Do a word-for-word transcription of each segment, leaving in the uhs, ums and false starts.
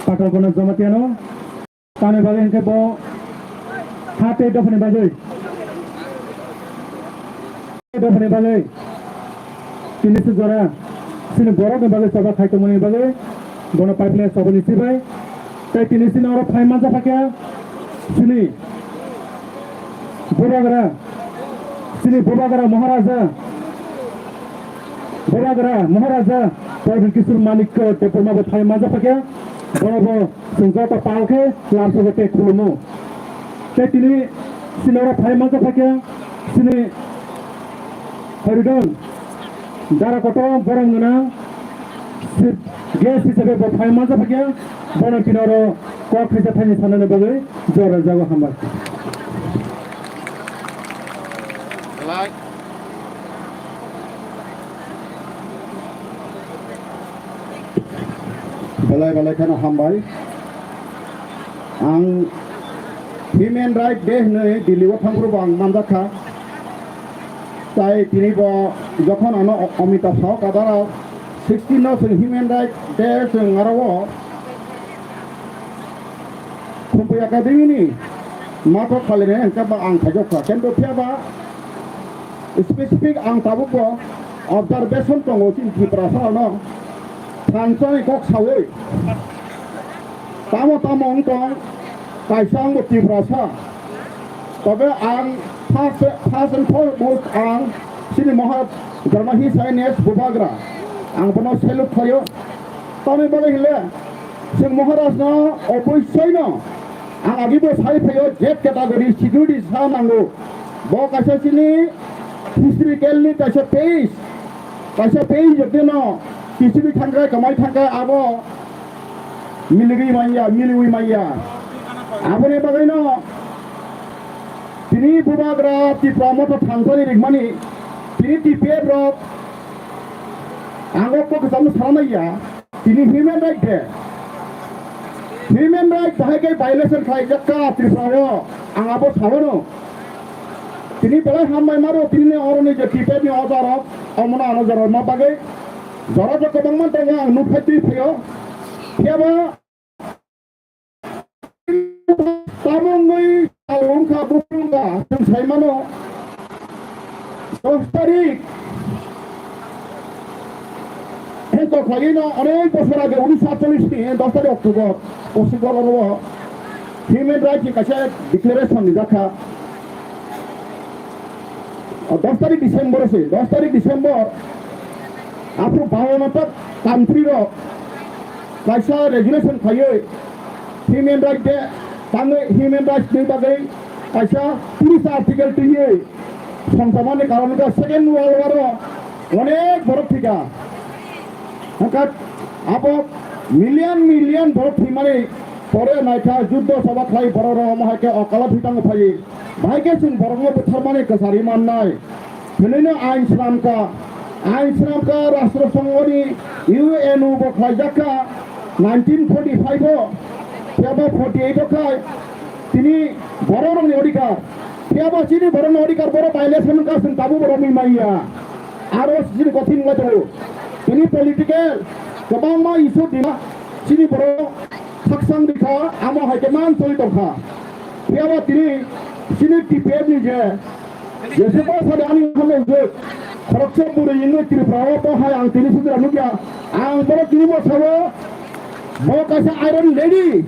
Patalkona Jamatiano. Tamni bagwi hwnkhe bo ha tei dophani bagwi, dophani bagwi tini se jora chini borokni bagwi choba khai tongmani bagwi bono pipeline chobani sibai. Tei tini chini oro phai manjak kha khe chini Bubagra, chini Bubagra Maharaja, Bubagra Maharaja Pradyut Kishore Manikya Debbarma bo phai manjak kha khe bono bo Chwng joto pal khe lamsogo tei khulumo. Tei tini chini oro phai manjak kha khe chini Haridon Dara kotor borok gwnang chief guest hisabe bo phai manjak kha khe bono tini oro kok khaisa thani sanani bagwi jora jago hambai. Belai belai kheno hambai. Ang Human Right Day hwnwi Delhi o thangphuru bo ang manjak kha. Tai tini bo jokhon ano Amitabh sao kadara sixteen no chwng Human Right Day chwng aro o Khumphwi Academy ni mathok khalinai hwnkhe ba ang khaijak kha. Kento phiya ba specific ang tabuk bo observation tongo chini Tiprasa rokno thansa ni kok sawi. Tamo tamo wng tong, kaisa ang bo Tiprasa. Tobe ang first, first and foremost ang chini Mahatma Gandhi Science Bubagra. Ang bono salute khlaio. Tamni bagwi hwnle, chwng Maharajno oboissoino ang agibo sai phaio, Z category security sa nango. Bo kaisa chini historical ni kaisa page, kaisa page jotino P C B thangkhe, kamai thangkhe abo miligwi manya, miliwi manya. Aboni bagwino tini Bubagra Tipra Motha thansani rikmani, tini T P F rok ang o kok kwchangno sana naiya. Tini Human Right Day. Human Right bahai khe violation khlaijak kha Tripura o, ang abo sawano. Tini belai hambai maro, tini oroni je T P F ni ojarok, omono ano jorok ma bagwi. Jora je kwbangma tongo, ang nukphai twi phaio. Phiyaba Tabuk wngwi wngkha buphang wngkha, chwng sai mano. Dos tarik, heko khlaino onek bosor age, unisho satchollish ni dos tarik October, Poschim Bangla o Human Rights ni kaisa declaration rijak kha. O dos tarik December se, dos tarik December, aphuru bawanno ta country rok kaisa resolution khaiwi Human Rights Day tangwi Human Rights ni bagwi kaisa tris article twiwi songsamani karon wngkha Second World War o onek borok thwikha. Hwnkha abo million million borok thwimani pore naikha juddo soba khlai borok rok omo hai khe okalo thwi tango phaiwi. Bahai khe chwng borokno butharmani kwchari mannai. Hwnwino ain swnamkha. Ain swnamkha Rashtra Songho ni U N O bo khlaijak kha nineteen forty five o. Phiya ba forty eight o khai tini borok rokni odhikar. Phiya ba chini borokni odhikar borok violation wngkha chwng tabuk bo romwi manya. Aro chini kothin wngwi tongo. Tini political kwbangma issue dima chini borok khakchang rikha, amo hai khe man choli tongkha. Phiya ba tini chini T P F ni je, Jesukha sade ani hamya je, khoroksa bwrwi wngwi Tripura o bo hai ang tini sudra nukya. Ang bono tini bo sabo, bo kaisa iron lady.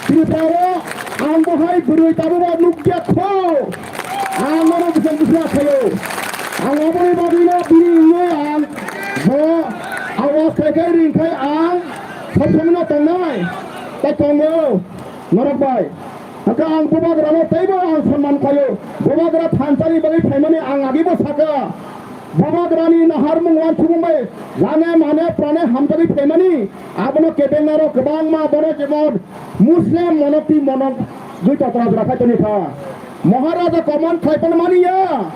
Tripura o ang bo hai bwrwi tabuk bo nukya kho. Ang bono bwsang bwsang khayo. Ang aboni bagwi no bini wngwi ang bo awas khai khai ring khai ang sob somoi no tongnai. Tai tongo norok bai. Hwnkhe ang Bubagrano teibo ang sonman khlaio. Bubagra thansani bagwi phaimani ang agibo sakha. Bubagrani naharmung wansukmung bai jane mane prane hamjagwi phaimani abono kebengnarok kwbangma bono jemon Muslim monok twi monok gwi totra jora khai tongwi kha. Maharaja command khai phano mani ya.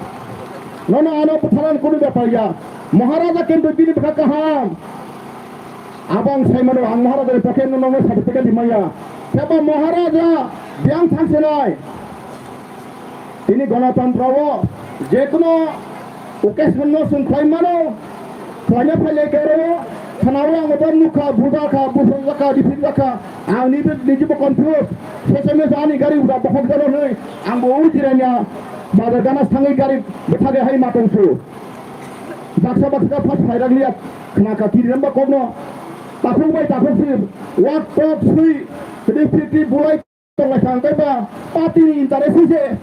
Nono ano butharan kunu bepar ya. Maharaja kintu bini bwkha kaham. Abo ang sai mano, ang Maharaja ni pokhe no nongo certificate rimaya. Phiya ba Maharaja biyang thang senai. Tini Ganatantro o je kono occasion no chwng khlai mano, khlaina phai lai khe oro Khanaui ang bobo nukha, bujakha, bujakha, riphinjakha. Ang nibo, nijibo confuse. Sese mese ani gari uda bokhok jalo hwnwi. Ang bo ui jirania bazar gana thangwi gari bwthagwi hai ma tongsu. Baksa baksa phas phairak liya khnakha kiri ramba kokno. Takhuk bai takhuk sir. Wak tok sui. Riphi riphi bulai. Tonglai thang tei ba party ni interest se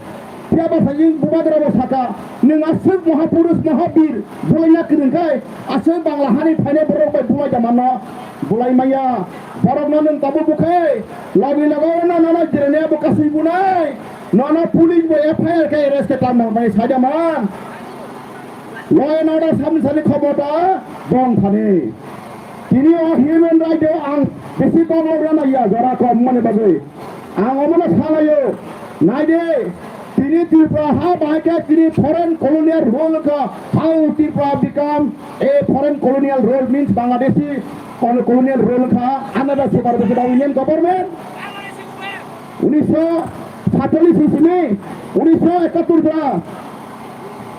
phiya ba sajing bubagra bo saka, nwng aswk mahapurush mahabir bulaina kwrwng khai aswk Bangla hani phainai borok bai bulai da mano, bulai maya. Borok no nwng tabuk bukhai lagi lago na na na jirene bo kasui bunai, no no police bo F I R khe arrest khe tamo bai saida man. Law and order samni sani khobor da dong thani. Tini o human right o ang bisi kok lok rana ya jora kom mani bagwi. Ang omono salayo. Naide, tini Tripura ha bahai khe tini foreign colonial rule kha. How Tripura become a foreign colonial rule means Bangladeshi col-, colonial rule kha. Another super Union government. Unisho satchallis ni simi, unisho ekattur ba.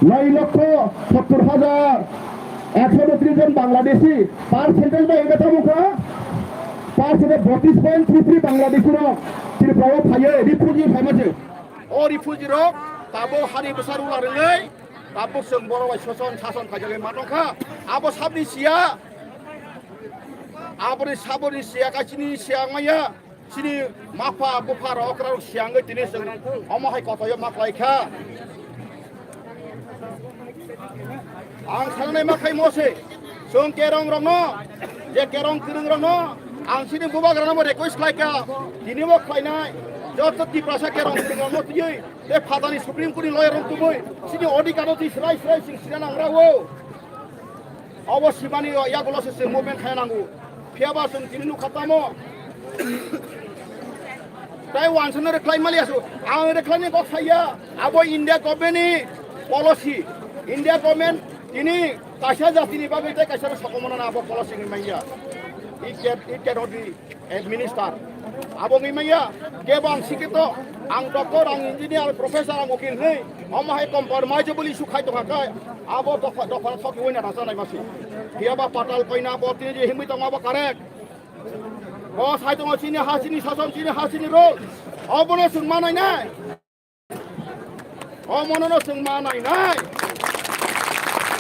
Noi lokho sottur hajar ekso botris jon Bangladeshi, percentage bai ega tamo kha? Percentage botris point three three Bangladeshi rok Tripura o phaiyo, refugee phaima se. O refugee rok tabuk hani bwsa rula rwngwi, tabuk chwng borok bai soson sason khaijagwi ma tongkha. Abo sabni siya, aboni saboni siya, kaisini siya wngmaya. Chini mapha bupha rok rok siangwi tini chwng omo hai kotoyo ma khlai kha. Ang sanai ma khai mo se, chwng kerong rokno, je kerong kwrwng rokno, ang chini bubagrano bo request khlai kha, tini bo khlainai, joto Tiprasa kerong kwrwng rokno twiwi, te phatani Supreme Court ni lawyer rok tubui, chini odhikar no twi srai srai sing sina nangra o. Obo simani yagulo se chwng movement khaina nango. Phiya ba chwng tini nukha tamo. Tai wansano reply mali asu. Ang reply ni kok saya. Abo India government ni policy. India government tini kaisa jati ni bagwi tai kaisa sokomona na abo policy ni manya. It can, it cannot be. Eh, minister. Abo wngwi manya, kebo ang sikito, ang doctor, ang engineer, professor, ang ukil hwnwi, omo hai compromise boli su khai tongkha khe, abo dopha, dopha sok wina rasa nai masi. Phiya ba patal koina bo tini je himwi tongma bo correct. Bo sai tongo chini ha chini sason chini ha chini rol. Obono chwng manai nai. O monono chwng ma nainai.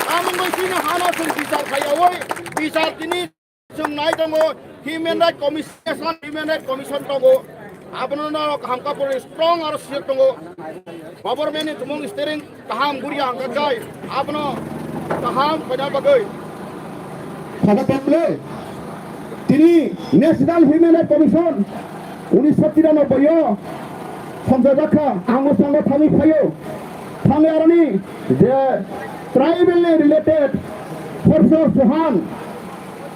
Tamungwi chini hano chwng bichar khaiyaui, bichar tini chwng nai tongo, Human Rights Commission, Human Rights Commission tongo. Abono no kaham kapor strong aro sijak tongo. Government ni tumung steering kaham guriya hangka kai, abono kaham khaina bagwi. Khaba tamle, tini National Human Rights Commission unisho tiranobbai o Sanjay Bakha ang o sango thangwi phaio. Thangwi aroni je tribal ni related Horso Chauhan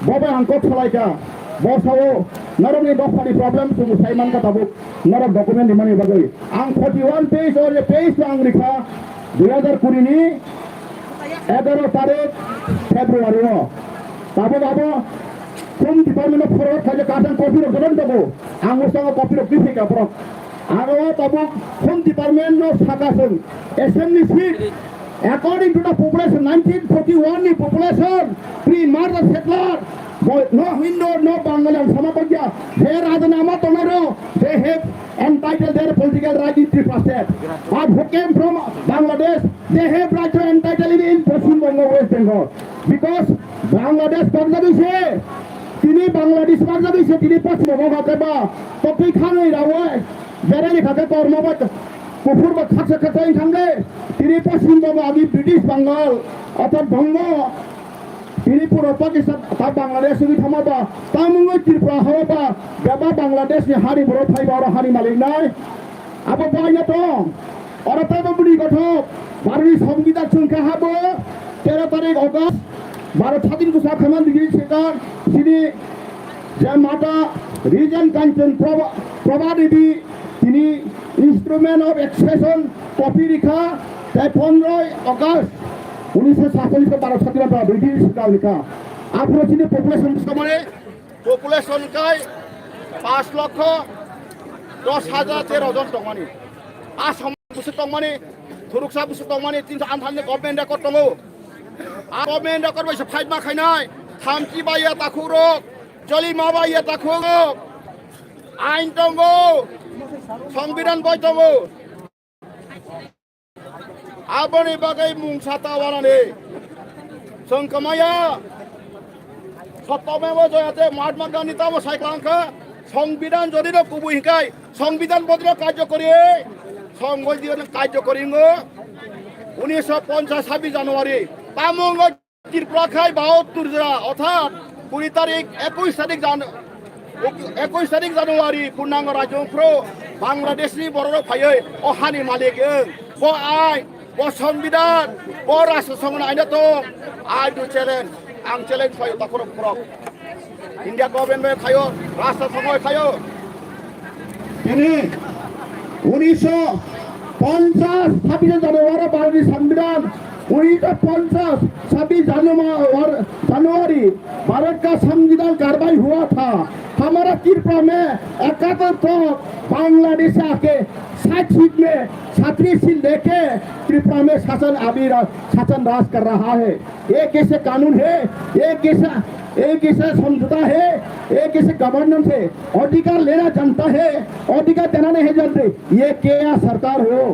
bo bai ang kok salaikha. Bo sao norokni dophani problem chwng sai mankha tabuk norok document rimani bagwi. Ang forty one page or je page ang rikha dui hajar kuri ni egaro tarik February o. Tabuk abo Home Department o forward khaijak kaisa copy rok jotono tongo. Ang o sango copy rok twi phika borok. Aro tabuk Home Department no saka chwng assembly seat according to the population nineteen forty one ni population pre-merger settler bo no Hindu no Bangali ang sama bagya je raja nama tongnai rok they have entitled their political right in Tripura state but who came from Bangladesh they have right to entitle in Paschim Bongo West Bengal because Bangladesh bakjagwi se tini Bangladesh bakjagwi se tini Paschim Bongo khe ba topik khanwi rawi Berai ni kha khe kormo ba kuphur ba khaksa khaksa wng thang de. Tini Paschim Bongo agi British Bengal, orthat Bongo, tini puro Pakistan, ta Bangladesh wngwi thangma ba, tamungwi Tripura hao ba, bebak Bangladesh ni hani borok phai ba oro hani malik nai. Abo bahai ya tong. Oro tei bo bini gothok. Bharoni Songbidan chwng kha habo, tero tarik August, Bharat Sadin Ghosona khaimani degree sekar, sini Jai Mata, Regent Kanchan Prabha, Prabha Devi, tini Instrument of Accession copy rikha, tei pondroi August unisho satchallis o Bharat Sadinota British Sarkar rikha. Aphuru chini population bwswk mane, population kai panch lokho dos hajar tero jon tongmani. A samung bwswk tongmani, thuruksa bwswk tongmani, tinso anthani government record tongo. A government record bai se fight ma khainai. Samchi bai ya takhuk rok, jolima bai ya takhuk rok. Ain tongo, songbidan bai tongo. Aboni bagwi mungsa ta wanani. Chwng kwmaya. Sottomevo jayate, Mahatma Gandhi tamo sai kha, songbidan jodi no kubui hikai, songbidan bodino karjokori, songbidan karjokori ngo. Unisho ponchas sabbish January. Tamo ngo Tripura khai bahuttur jora, orthat kuri tarik, ekush tarik Jan-, ekush tarik January, purnango rajyo phro Bangladesh ni borok rok phaiwi o hani malik wng. Bo ai, bo songbidan, bo rashtra songno aina tong. I do challenge, ang challenge khai takhurok phurok. India government bai khayo, rashtra songoi khayo. Tini unisho ponchas sabbish January Bharot ni Songbidan, unisho ponchas sabbish January, January Bharot ka Songbidan karbai hua tha. Hamara Tripura mein ekatar to Bangladesh aake sait sin mein satris sin leke Tripura mein shasan abhi ra-, shasan raj kar raha hai. ये कैसे कानून है, ये कैसा, ये कैसा समझौता है, ये कैसे गवर्नेंस है? अधिकार लेना जानता है, अधिकार देना नहीं जानते। ये क्या सरकार हो?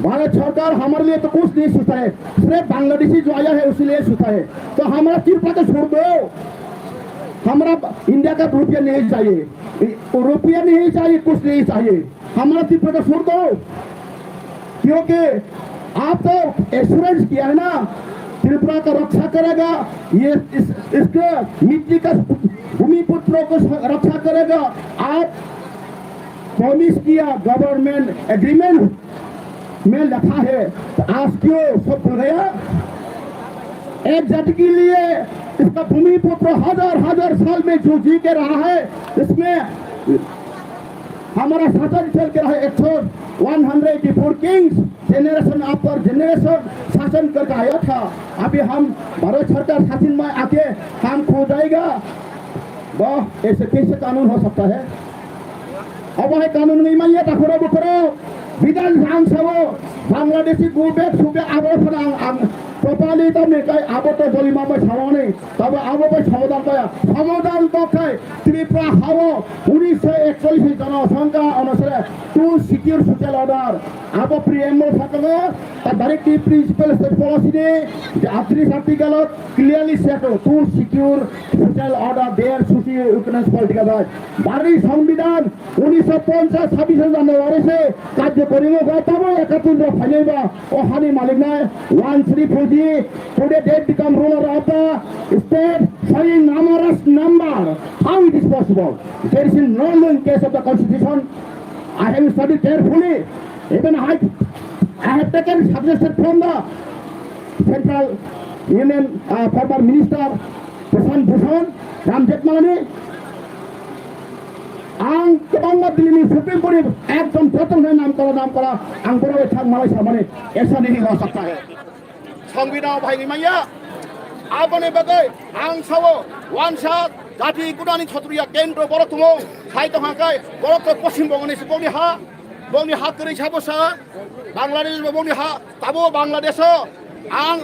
भारत सरकार हमारे लिए तो कुछ नहीं सोचता है, सिर्फ बांग्लादेशी जो आया है उसके लिए सोचता है। तो हमारा त्रिपुरा को छोड़ दो, हमारा इंडिया का रुपया नहीं चाहिए, रुपया नहीं चाहिए, कुछ नहीं चाहिए। हमारा त्रिपुरा का छोड़ दो, क्योंकि आप तो एश्योरेंस किया है ना, त्रिपुरा का रक्षा करेगा, ये इस, इसके मिट्टी का भूमिपुत्रों को रक्षा करेगा। आप प्रॉमिस किया, गवर्नमेंट एग्रीमेंट में लिखा है, तो आज क्यों सब भूल गया? एक जाति के लिए इसका भूमिपुत्र हजार हजार साल में जो जी के रहा है, इसमें हमारा शासन चल के रहा है, एक सौ, one hundred eighty four Kings generation after generation शासन करके आया था। अभी हम भारत सरकार शासन में आके हम खो जाएगा। वाह, ऐसे कैसे कानून हो सकता है? Abo hai kanun ni manya takhoro bukhoro Bidhan Bhang sao Bangladeshi go back to the abo phana ang, ang properly ta me kai abo to jolima bai sawani, tabo abo bai somadan baya, somadan to khai Tripura hao unisho ekchollish ni jonosongkha onusare to secure social order. Abo preamble phatango ta directive principle state policy ni atris article clearly set to secure social order there socio economic political right. Bharati Songbidan unisho ponchas sabbish January se karjokori o gai tamo ekatunjo phainai ba o hani malik nai once refugee today date become ruler of the state showing numerous number. How it is possible? There is no law in case of the constitution. I have studied carefully. Even I, I have taken suggestion from the Central Union, uh, former Minister Prashant Bhushan, Ram Jethmalani. Ang kwbangma Delhi ni Supreme Court ni ekdom joto hwnwi nam kora, nam kora, ang borok bai thang malai samani, aisa nahi ho sakta hai. Songbidan o bahai manya. Aboni bagwi ang sao, wansa jati gudani chhatriya kendro borok tongo, sai tongkha khe borok to Poschim Bongo ni se bongni ha, bongni ha kwrwi sabo sa, Bangladesh bo bongni ha, tabo Bangladesh o ang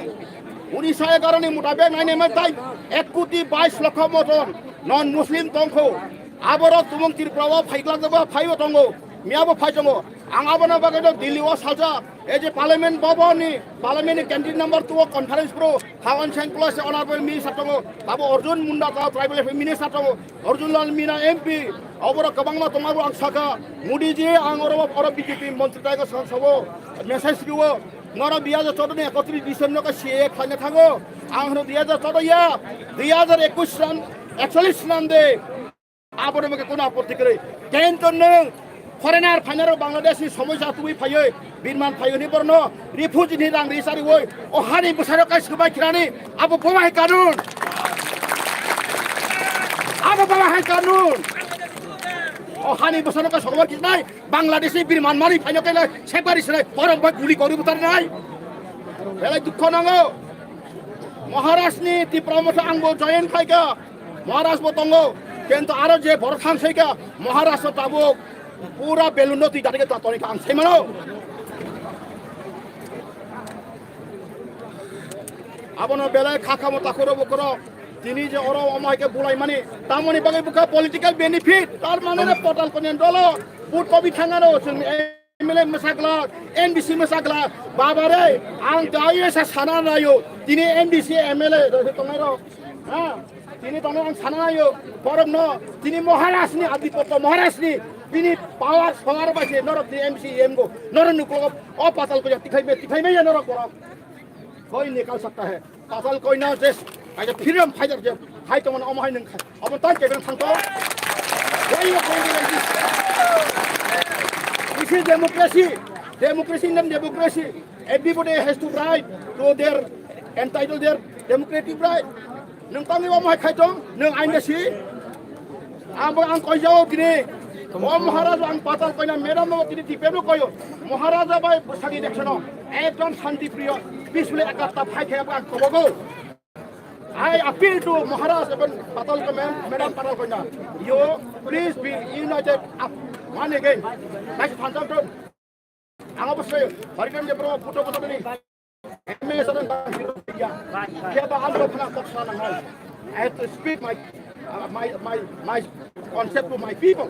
unisho egaroh ni mutabek nainai mai tai ek koti bais lokho moton non Muslim tongkho. Aborok tumung Tripura o phaiglak jago, phaibo tongo, miyabo phai tongo. Ang abono bagwi no Delhi o sajak, ei je Parliament Bhavan ni, Parliament ni canteen number two o conference pro, Hawan Seng Plus Honorable Minister tongo, abo Arjun Munda ta Tribal Affairs Minister tongo, Arjun Lal Meena M P, oborok kwbangma tongo, ang saka, Modi ji, ang oro, oro B J P montri taigo, sang sabo, message riwo, noro dui hajar choudo ni ekotris December no ka C A A khlaina thango, ang hwno dui hajar choudo ya, dui hajar ekush ran, ekchollish ran de. Aboni bagwi kono apotti kwrwi. Kintu nwng foreigner phainaro Bangladesh ni somoi jatugwi phaiwi, birman phaiwi ni borno refugee ni rang ri chariwi, o hani bwsarok kai swbai khirani, abo boba hai kanun. Abo boba hai kanun. O hani bwsarok kai swbai khirnai, Bangladesh ni birman mani phaino kai sekbari swnai, borom bai guli kori butar nai. Belai dukho nango. Maharaj ni Tipra Motha angbo join khaika. Maharaj bo tongo, kintu aro je borok thang saika, Maharaj no tabuk pura balloon no twi jatike ta tonikha ang saimano. Abono belai kha kha mo takhuro bukhuro. Tini je oro omo hai khe bulai mani, tamoni bagwi bukha political benefit. Tar mane re Patal Kalyan dolo vote kobi thangano chwng M L A mwsakla, N D C mwsakla. Baba re, ang dai sa sana nayo. Tini N D C M L A rok tongnai rok. Ha? Tini tongnai ang sana nayo. Borok no, tini Maharaj ni, Adipotto Maharaj ni, tini power, power bai se norok tini M C M go. Norok nuklo o Patal Kalyan tikhai me, tikhai me ya norok borok. Koi nikal sakta hai. Patal Kalyan je, kaisa freedom fighter je, hai tongmani omo hai nwng khai. Omo tang kebeng thangto. Why you going like this? This is democracy. Democracy, Indian democracy. Everybody has to right to their entitled their democratic right. Nwng tangwi omo hai khai tong, nwng aina si. Ang bo ang koi jao tini. O Maharaja ang Patal Kalyan madam no tini tipe no koyo. Maharaja bai bwsagi deksono. Ekdom shanti priyo. Peacefully ekatta phai khe ang kobogo. I appeal to Maharaj and Patal Kalyan, madam Patal Kalyan. You please be united up one again. Thank you, Thank you. Ang abo sai, Harikan je bro, puto puto ni. M S and ya. Kaya ba ang ko khana kok sana ngai. I have to speak my, uh, my, my, my concept to my people.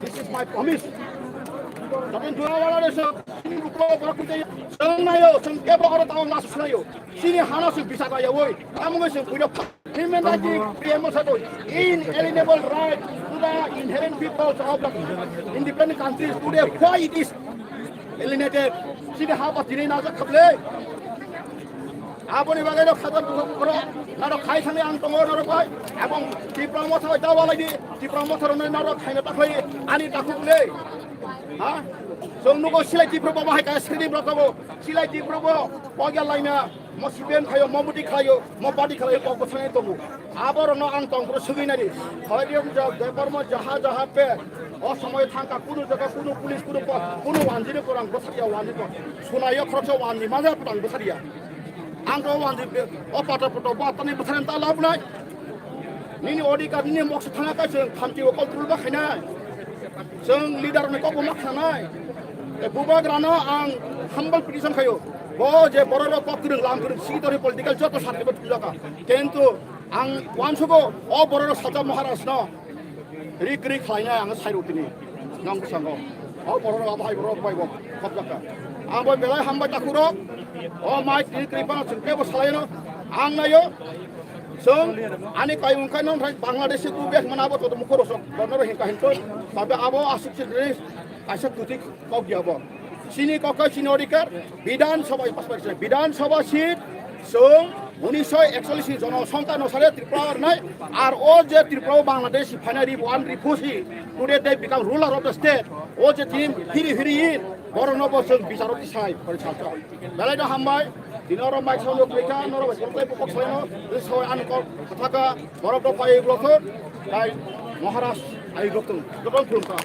This is my promise. Tapi dua wala de so, ini buku buku kita yang nayo, sengkebo orang tahu masuk nayo. Sini hana sing bisa kaya woi. Kamu ngai sing punya Human rights, P M O said, inalienable right to the inherent peoples of the independent countries. Today, why it is alienated? Sini haba tini na jak khable. Aboni bagai no khata bukha bukha. Naro khai thani ang tongo naro bai. Abong Tipra Motha bai dawa lagi. Tipra Motha rone naro khai na takhai ani takhuk le. Ha? Song nugo silai Tipra Motha hai ka sini bro kabo. Silai Tipra Motha pogya laina. Mo C P M khayo, mo mudi khayo, mo party khayo, kok bwsani tongo. Aborokno ang tongphuru swgwi nadi. Hoydiom ja, Debbarma jaha jaha pe. O somoy thangkha kunu jaga, kunu police, kunu po-, kunu wanjini porang bwsariya wanji po. Sunayo khoroksa wanji maja porang bwsariya. Ang to wanji pe, o pata poto batani bwsari ta labnai. Nini odhikar, nini moksa thangna kai chwng khamti o kol tulba khainai. Chwng leader ni kokbo ma khanai. E bubagrano ang humble petition khayo. Bo je borok rok kok kwrwng lam kwrwng si tori political joto sarkebo thujaka. Kintu ang wansugo o borok rok sajak Maharaj no rik rik khlainai ang sai rutini. Nang bwskango. O borok rok abo hai borok bai bo khopjaka. Ang bo belai hambai takhurok. O mai rik rik bana chwng kebo salaino. Ang nayo. Chwng ani kaiyung khe nong thai Bangladesh ku bek mana abo to mukho rosok bono ro hinka hinto. Tabe abo asuk se dre kaisa kutik kok dia bo. Chini kok kai chini odhikar Bidhan Sabha pas pas Bidhan Sabha seat chwng unisho ekchollish ni jono songkha no sare Tripura nai ar o je Tripura o Bangladesh phainai ri one refugee today they become ruler of the state. O je team hiri hiri in borok no bo chwng bicharo tisai pori salsa. Belai no hambai, tini oro mai sawi khlaikha, norok bai tongthai bukok saino, tini sawi ani kok kwthaka, borok rok pai blothor, tai Maharaj ai rok tong, jotong khulumkha.